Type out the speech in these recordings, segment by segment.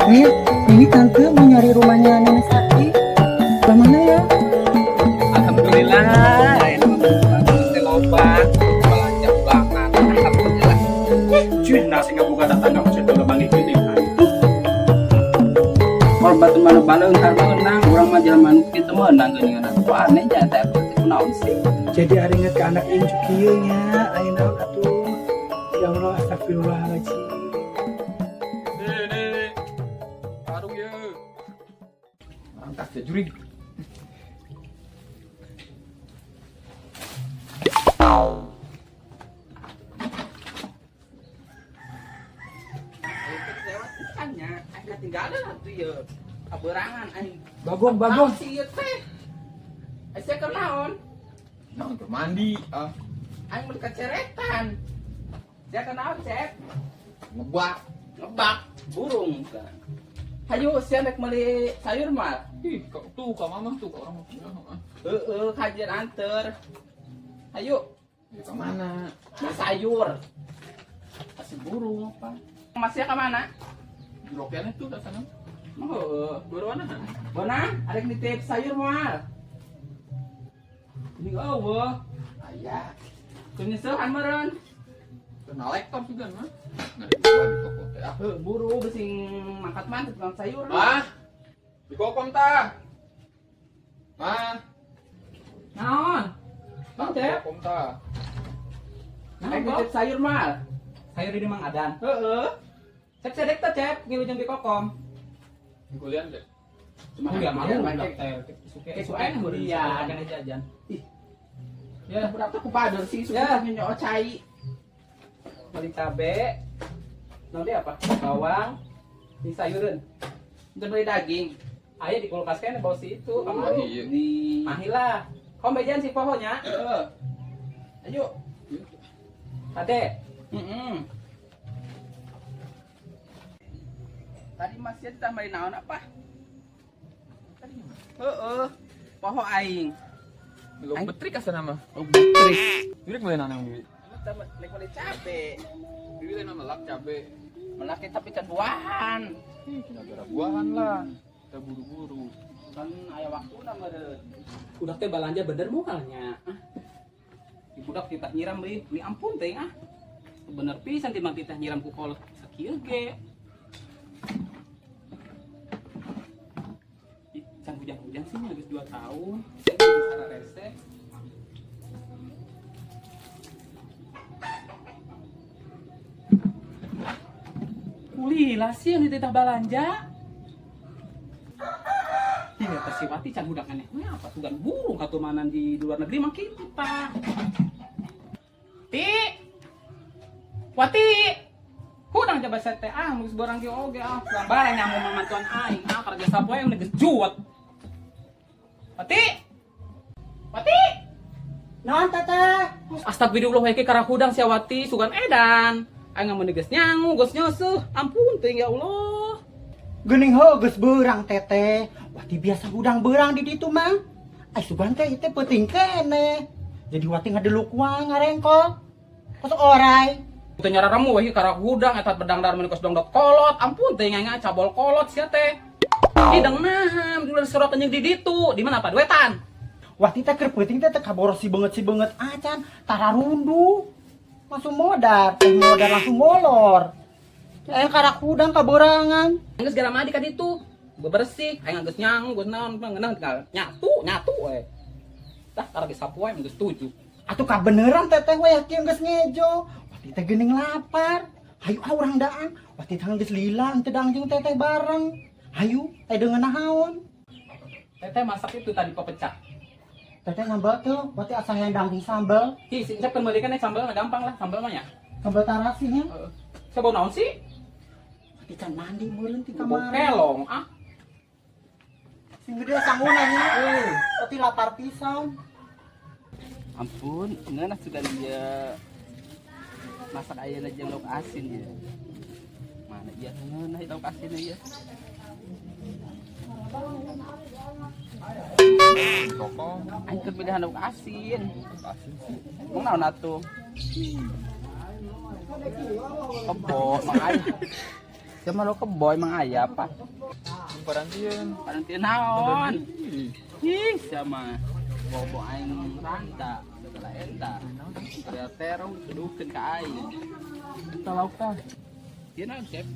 Mir, ini tante mau nyari rumahnya Nenek Sakti. Sebelah mana ya? Alhamdulillah, ini mah loba belanja bulanan. Alhamdulillah. Cuy, nasi ngabuka tetangga maksud udah balik gini. Kalau batu mana baleung har meunang, urang mah jelema nu kitu meunang geuningan atuh aneh nya teh kunaon sih. Jadi ari inget ke anak incu kieu nya, aya naon atuh. Ya Allah, astagfirullahaladzim. Nih, Tarung ye. Angkat ya jurig. Lewat nya, aing katinggalan atuh ieu. Kaberangan aing. Bagong, bagong. Naon sih ieu teh? Aya keur naon? Naon keur mandi ah. Aing meuli kaceretan. Sia keur naon, Cep? Ngebak. Ngebak burung kan. Hayu sia rek meuli sayur mah. Ih, kok tuh ka mama tuh ka orang. Heeh, kajian anter. Hayu, Ya ka mana? beli sayur. Kasih burung apa? Masih ke mana? Jurokeannya tuh ka sana. Oh, Buruan ah. Bona, ada yang nitip sayur moal. Ini eueuh. Aya. Teu nyeuseuhan meureun. Kena lektor juga mah. Nah, di gua di toko teh ah. Heuh, buru besing mangkat man tukang sayur. Ah. Di kokom tah. Mah. Naon? Bang Cep. Kokom tah. Nah, nitip sayur mal. Sayur di Mang Adan. Heeh. Cep cedek teh cep, ngilu jeung di kokom. Kuliah deh. Cuma Enggak malu malu budak teh. Suke Kayak suke suke iya, iya. kan jajan. Ih. Ya, Budak tuh kupader sih, Ya. suka nyok cai. beli cabe. Naon deui apa? Bawang, di sayureun. Udah beli daging. Aya di kulkas kan bawa si itu kamu. Mahi, iya. Di Mahi lah. Kom bejan si pohonya. Heeh. Ayo. Ade, Heeh. Tadi Mas Sia ditambahin naon apa? Tadi mah. Heeh. Poho aing. Belum betrik asa nama. Oh, betrik. Jurig beli naon bibi? Lek beli cabe. Bibi lain mah melak cabe. Melak tapi can buahan. Ih, gara buahan lah. Kita buru-buru. Kan aya waktuna meureun. budak teh balanja bener moalnya. Ah. Di budak titah nyiram beuh, mi ampun teh ah. Bener pisan timbang titah nyiram ku kolot sakieu ge. Ih, can hujan-hujan sih nya geus 2 tahun. Saya geus rese. Kulila sih yang dititah balanja. Ih, eta si Wati can budak aneh. Ini apa tugan burung katumanan di luar negeri mah kitu tah. Ti. Wati. Hudang coba sete ah geus borang ge oge ah. Pulang bareng nyamu mamantuan aing ah kerja sapoe yang geus juwet. Wati. Wati. Naon teteh? Astagfirullah we kara hudang sia Wati sugan edan. Aing mah geus nyangu geus nyeusuh. Ampun teuing ya Allah. Geuning heuh geus beurang teteh. Wati biasa hudang beurang di ditu mah. Ai sugan teh ieu teh peuting keneh. Jadi Wati ngadeluk wae ngarengkol. Kos orai. Teu nyararemu we kara hudang eta bedang dar meuni kos dongdot kolot. Ampun teuing aing cabol kolot sia teh. Hidang nah, dulu sorot anjing di ditu. Di mana apa duetan? Wati teh keur peuting teh teu kaboro si beungeut acan, tara rundu. Langsung modar, teh modar langsung molor. Aya karak hudang kaberangan. Geus gara madi ka ditu. Bebersih, aing geus nyangu, geus naon, ngeunah tinggal nyatu, nyatu we. Dah tara geus sapoe geus tujuh. Atuh kabeneran teteh we yakin geus ngejo. Wati teh geuning lapar. Hayu ah urang daan. Wati teh geus lila teu daang jeung teteh bareng. Hayu, teh deungeun naon? Teteh masak itu tadi pepecah. Teteh nyambel tuh, wati asa hayang dangding sambel. Hi, si Encep kan meuli kan sambel mah gampang lah, sambel mah nya. Sambel tarasi nya. Heeh. Saya bau naon sih? Wati can mandi meureun ti Bau kamari. kelong ah. Sing gede sanguna nya. Wati lapar pisan. Ampun, ngeunah sugan dia masak ayeuna jeung lauk asin ya. Mana ieu ngeunah lauk asin ieu. Kokom. Aing keur pilihan lauk asin. Asin sih. Emang naon atuh? Kebo, makanya. Siapa lo kebo emang aya apa? Parantieun. Parantieun naon? Ih, siapa? Bobo aing randa, segala enda. Ada terong dudukeun ka aing. Kita lauk tah. Ieu naon, Cep?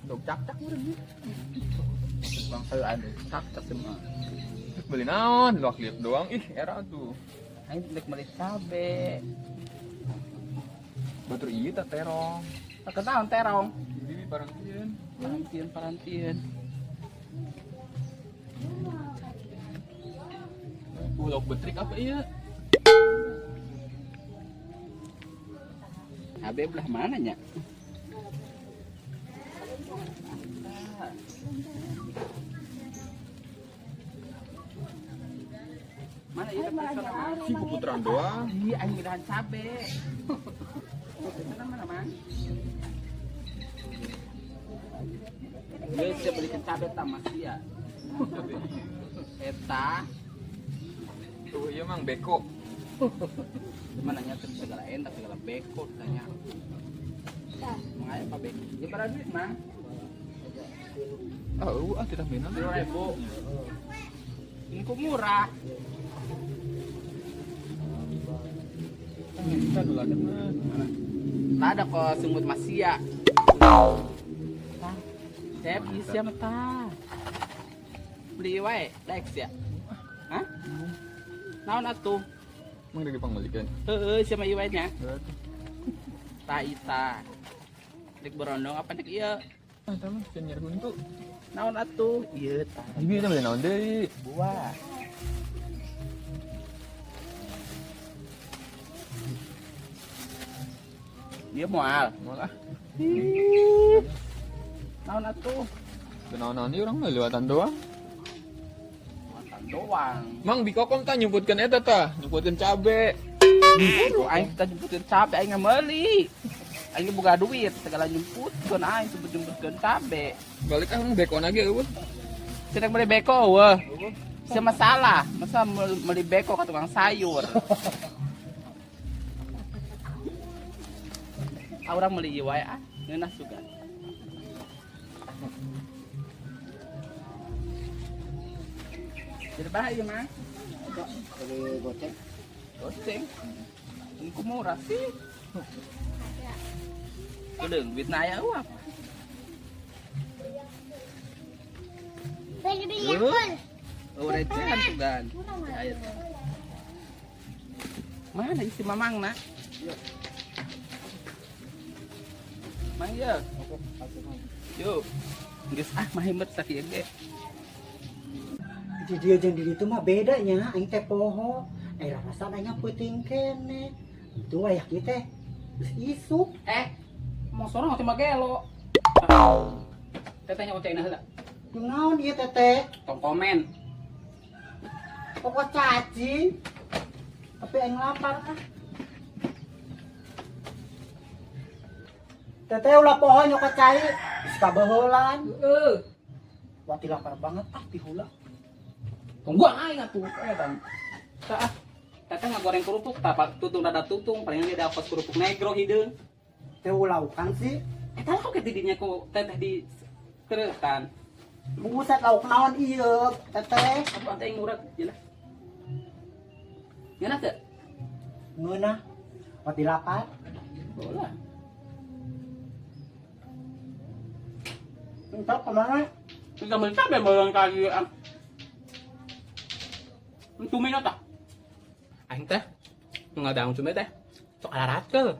Dog cak-cak meureun ieu. Bang sayur anu cak-cak semua. Beli naon? Luak liep doang ih era tuh. Aing rek meuli cabe. Batur ieu tah terong. Tah naon terong? Bibi parantieun. Parantieun, parantieun. Lauk betrik apa iya? Cabe belah mana nya? Mana ieu teh? Si puputeran doang. Iya, aing milahan cabe. Mana mana, Mang? Geus sia belikan cabe tah mas sia. Eta Tuh iya mang beko. mana nya teh segala entak segala beko tanya. Mang aya apa beko? Ya berapa duit, Mang? Ah, eueuh ah tidak minat. 2.000. Ini kok murah. Kita dulu ada mah. Lada kok sungut masia. Cep, isi sama ta. Beli wae, daek sia. Hah? Naon atuh? Mang dari pangbelikeun. Heeh, sia mah ieu wae nya. Ta ita. Dek berondong apa dek ieu? Ah, eta mah sieun nyeri huntu. Naon atuh? Ieu ta. Bibi eta beli naon deui? Buah. Dia moal. Moal ah. Naon atuh? Naon-naon ieu urang mah lewatan doang. Lewatan doang. Mang bikokom tah nyumputkeun eta tah, nyumputkeun cabe. Ku aing tah nyumputkeun cabe aing meuli. Aing boga duit segala nyumputkeun aing jemput-jemputkeun cabe. Balik ah beko lagi eueuh. Cenah meuli beko eueuh. Sia masalah, masa meuli beko ka tukang sayur. Ah urang meuli ieu wae ah, ngeunah sugan. Jadi bahaya mah. Beli goceng. Goceng. Ini ku murah sih. Udah, duit naya uap. Beli Yakult. Oh, recehan sugan. Ayo. Mana isi mamang nak? Mang ya. Yuk. Geus ah mah hemet sakieu ge. Di dia jeung di ditu mah bedanya aing teh poho. Rasa aing peuting keneh. Itu wayah kieu teh geus isuk. Mau sorong teh mah gelo. Tetehnya ocena heula. Kunaon ieu teteh? Tong komen. Pokok cacing. Tapi aing lapar ah. Teteh ulah poho nyokot cai, geus kabeuheulan. Heeh. Wati lapar banget ah tihula. Tunggu aing atuh eta. Tah ah. Teteh ngagoreng kerupuk tah tutung rada tutung palingan dia dapat kerupuk negro hideung. Teh lauk-laukan sih. Eta kok ke didinya ku teteh di kereutan. Buset lauk naon ieu teteh. Aduh ante aing murag jelah. Ngeunah teu? Ngeunah. Wati lapar. Bola. Entar kemana? Kita beli cabe bolong kali ah. Cumi na tah. Aing teh ngadang cumi teh. Sok alarakeul.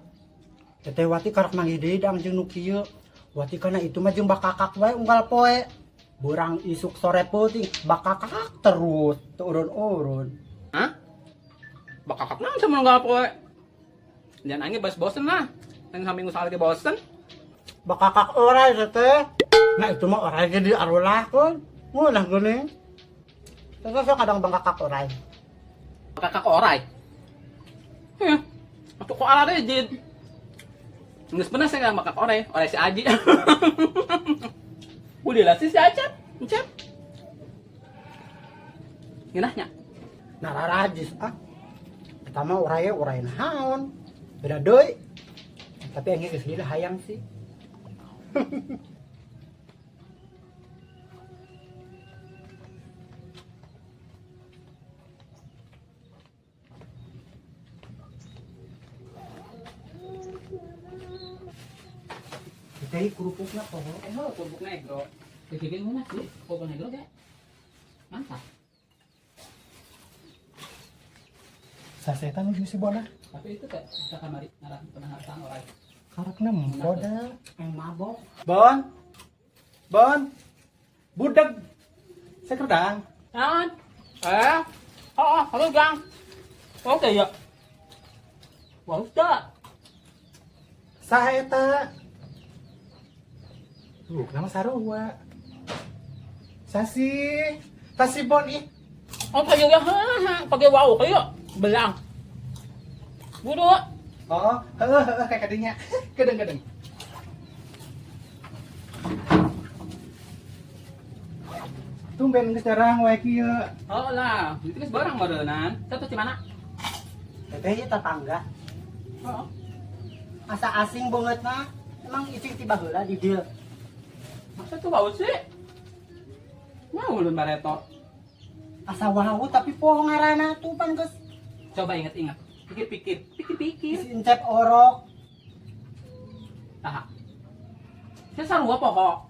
Teteh Wati karak manggih deui dang jeung nu kieu. Wati kana itu mah jeung bakakak wae unggal poe. Burang isuk sore peuting bakakak terus teu urun-urun. Hah? Bakakak naon sama unggal poe? Dan aing bos bosen lah. Yang saminggu sekali ge bosen. Bakakak orai teteh. Nah itu mah orai ge diarulahkeun. Ngeunah geuning. Teteh sok kadang bakakak orai. Bakakak orai. Heh. Atuh kok ala deh jid. Geus pernah saya nggak bakak orai, orai si Aji. Udah lah sih si Acep, Acep. Ngeunahnya. Nah rarajis ah. Eta mah orai orai naon. Beda deui. Tapi aing geus lila hayang sih. Deui kerupukna poho. Eh, kerupuk negro. Dibikin mana sih? Kerupuk negro ge. Mantap. Sasetan nuju si Bona. Tapi itu teh kita kamari ngarah penangatan orang. Karakna nempo da. Yang mabok. Bon. Bon. Budeg. Sekerdang. Naon? Eh. Oh, halo Gang. Oke ya. Wah, udah. Saha eta? Tuh, kenapa sarua? Sasi. Tasi Bon ih. Oh, kayu ya, ha, pakai wow, kayu belang. Buru. Oh, heeh heeh kayak kadinya. Gedeng-gedeng. Tumben geus darang wae kieu. Oh lah, itu geus barang meureunnan. Satu di mana? Teteh ieu tetangga. Oh. Asa asing banget mah. Emang icing tiba heula di dieu. Masa tuh bau sih? Mau ulun bareto. Asa wau tapi poho ngaranna tuh pan geus. Coba ingat-ingat. Pikir-pikir, pikir-pikir. Geus incep orok. Taha. Saya sarua pokok.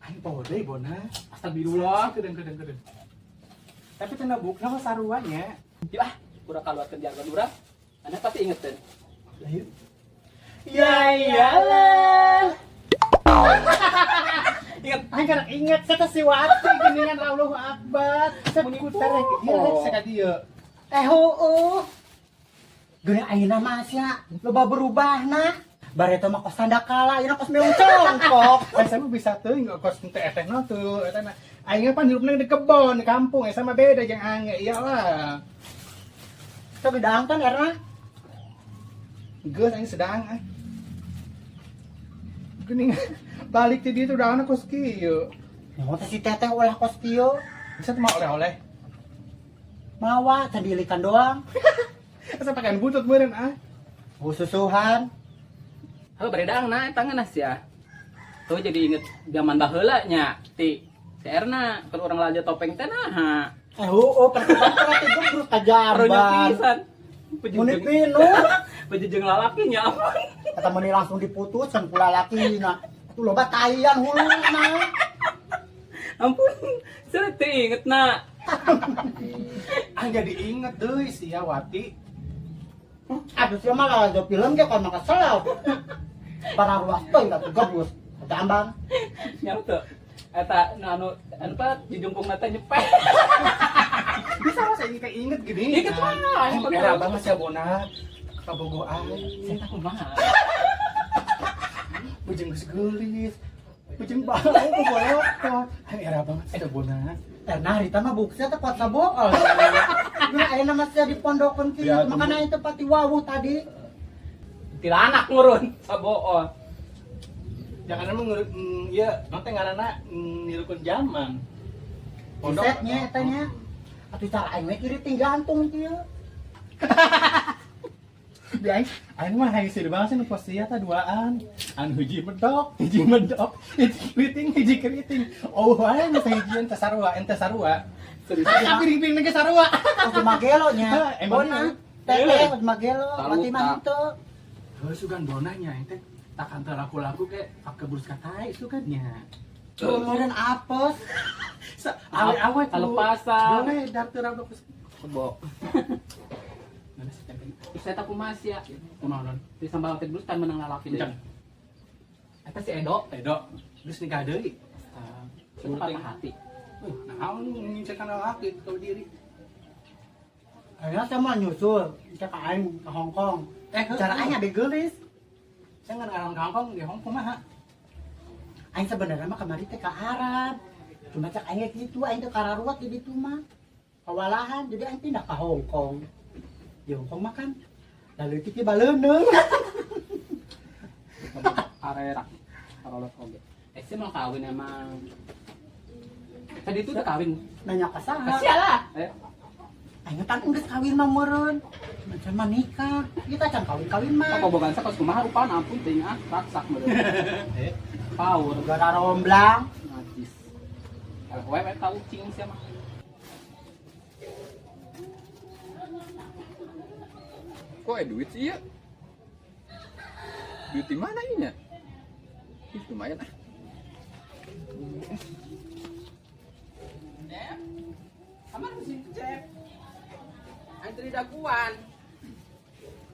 Aing poho deui Bona. Astagfirullah. Gedeng gedeng gedeng. Tapi teu bukna mah saruanya. Yuk ah, kurang keluarkan jargon urang. Anda pasti ingetin. Ayo. Ya iyalah. Ingat. Aing kan inget saya si Wati geuningan Allahu Akbar. Saya rek ieu rek saka dieu. Eh heueuh. Geuna ayeuna mah sia loba berubahna. Bareto mah kos sandakala, ayeuna kos meong congkok. Eh saya mah bisa teuing kos teh teh no tuh eta mah. Aing pan hirupna di kebon di kampung eta mah beda jeung ange iyalah. Sok didaang kan Erna? Geus aing sedang ah. Geuning balik ti dieu tuh daangna kos kieu. Nyaho teh si teteh ulah kos kieu. Bisa tuh mau oleh-oleh. Mawa can diilikan doang. Asa pakaian butut meureun ah. Hususuhan. Halo beredang nah eta ngeunah sia. Tuh jadi inget zaman baheula nya ti si Erna kalau orang laja topeng teh naha. Eh heueuh pertukaran teh gebruk ka Karunya jamban. pisan. Muni pinu. Pejejeng lalaki nya ampun. Kata meni langsung diputuskan ku lalakina. Atuh loba taian huluna. Ampun, saya teh inget na. Ah jadi inget deui sia Wati. Aduh sia mah lalajo film ge kon mah kesel. Para ruas teuing atuh gebrus. Jamban. Nya teu. Eta nu anu anu pa jujungkung teh nyepet. Bisa mah saya kayak inget gini. Inget mah, Aing era banget sia Bona. Kabogoh aing. Saya tak kumaha. Bujeng geus geulis. Bujeng bau bobolokot. Aing era banget sia Bona. Erna harita mah buksa teh kuat sabool. Geus ayeuna mah sia dipondokeun kieu, Ya, makana itu pati wawuh tadi. Tilanak ngurun sabool. Jangan emang ngurut ieu naon teh ngaranna nirukeun zaman. Pondok. Risetnya eta nya. Atuh cara aing we kiri ting gantung kieu. Di aing aing mah hayang sieun banget sih nu pos sia tah duaan. Anu hiji medok, hiji medok, hiji keriting, hiji keriting. Oh wae nu sahijian teh sarua, ente sarua. Serius. Ah, piring-piring ge sarua. Kos magelo nya. Hah, emang Bona. iya. Teteh kos magelo, Tahu, mati mah tak. henteu. Heuh sugan Bona nya aing teh takkan teu laku-laku ke pakai burus katai sugan nya. Kemudian apes. Awe-awe Kalepasan. Boleh dar teu rada kos. Kebo. Mana sih tempe? Terus saya tak kumaha sia. Kumaha non? Di sambal teh dulu tan menang lalaki deui. Encan. Eta si Edo. Edo, geus nikah deui. Saya patah hati. Naon ngincer kana lalaki kau diri. Akhirnya saya mau nyusul, cek aing ke Hong Kong. Eh, Cara aing ada geulis. Saya ngan arang ke Hong Kong di Hong Kong mah. Aing sebenarnya mah kemarin teh ke Arab. Cuma cek aing gitu, aing teh kararuat di ditu mah. Kawalahan, jadi aing pindah ke Hong Kong. Di Hong Kong mah kan lalu itu baleuneng. Arerak. Karolos oge. Eh sih mau kawin emang. Tadi itu udah kawin. Nanya ka saha? Kasihan lah. Eh, Aing kan geus kawin mah meureun. Macam mah nikah. Kita can kawin-kawin mah. kabogohan sa kos kumaha rupana ampun teuing ah raksak meureun. Eh, Power Gara romblang. najis. Kalau we we tahu cing sia mah. Kok ada duit sih ya? Duit di mana ini? Ih, lumayan ah. Cep. Kamar sih, Cep. Aing tadi daguan.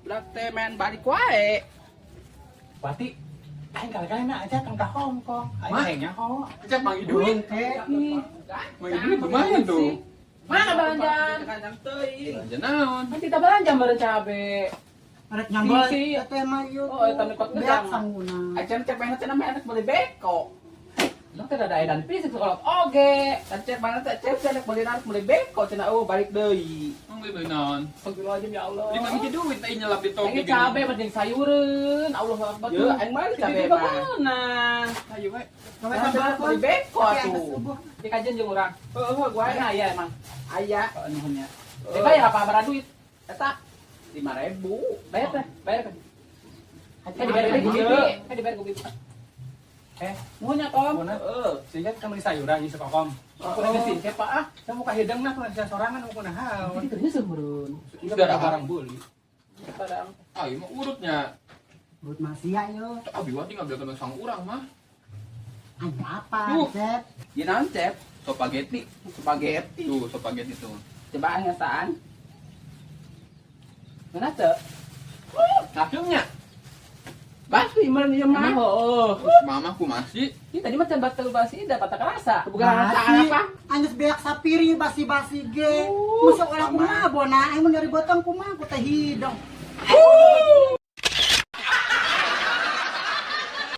Budak teh main balik wae. Wati, aing kali-kali na aja kan ka Hong Kong. Aing Mah? hayang nyaho. Cep manggil duit. Teh. Manggil duit lumayan tuh. Mana belanjaan? Kandang teuing. Belanja naon? Kan kita belanja meureun cabe. Arek nyambel Si- teh mah ieu. Oh, eta nu kot Beak gedang. sanguna. Acan cep mana cenah mah enak beli beko. Lu teh ada edan fisik sekolah oge. Kan cep mana teh cep cenah beli naon beli beko cenah eueuh balik deui. Emang beli beli naon? Astagfirullahaladzim ya Allah. Lima hiji duit teh nyelap di topi Ini cabe mah jeung sayureun. Allahu akbar. Ye, aing mah cabe Tiba-tiba mah. mana? Ayo we. Gawe Nah, sambal beli beko atuh. Di kajian jeung urang. Heuh, gua Mana aya emang? aya. Oh, nuhun nya. Eh, bayar apa bara duit? Eta 5.000. Bayar teh, bayar kan. Kan dibayar ku bibi, kan dibayar ku bibi. Eh, Nuhun nya, Tom. Mana? Heeh. Sehingga kan beli sayuran jeung kokom. Aku lagi sih, siapa ah? Saya mau kahidang nah, kalau sorangan mau kunaon. Jadi terus meureun. Sudah ada barang beli. Padang. Ah, ieu mah urutnya. Urut masia yo. Abi wati ngambil temen sang urang mah. Anu apa, Duh. Cep? Ye naon cep? Spaghetti. Spaghetti. Tuh, spaghetti tuh. Coba ngasaan. Mana teu? Hasilnya. Basi meureun ieu mah. Emang, Terus mama ku masih. Ini tadi mah can batal basi da patah kerasa. Bukan rasaan apa? Anjus beak sapiri basi-basi ge. Masuk orang kumaha bona, aing mun dari botong kumaha ku teh hidung.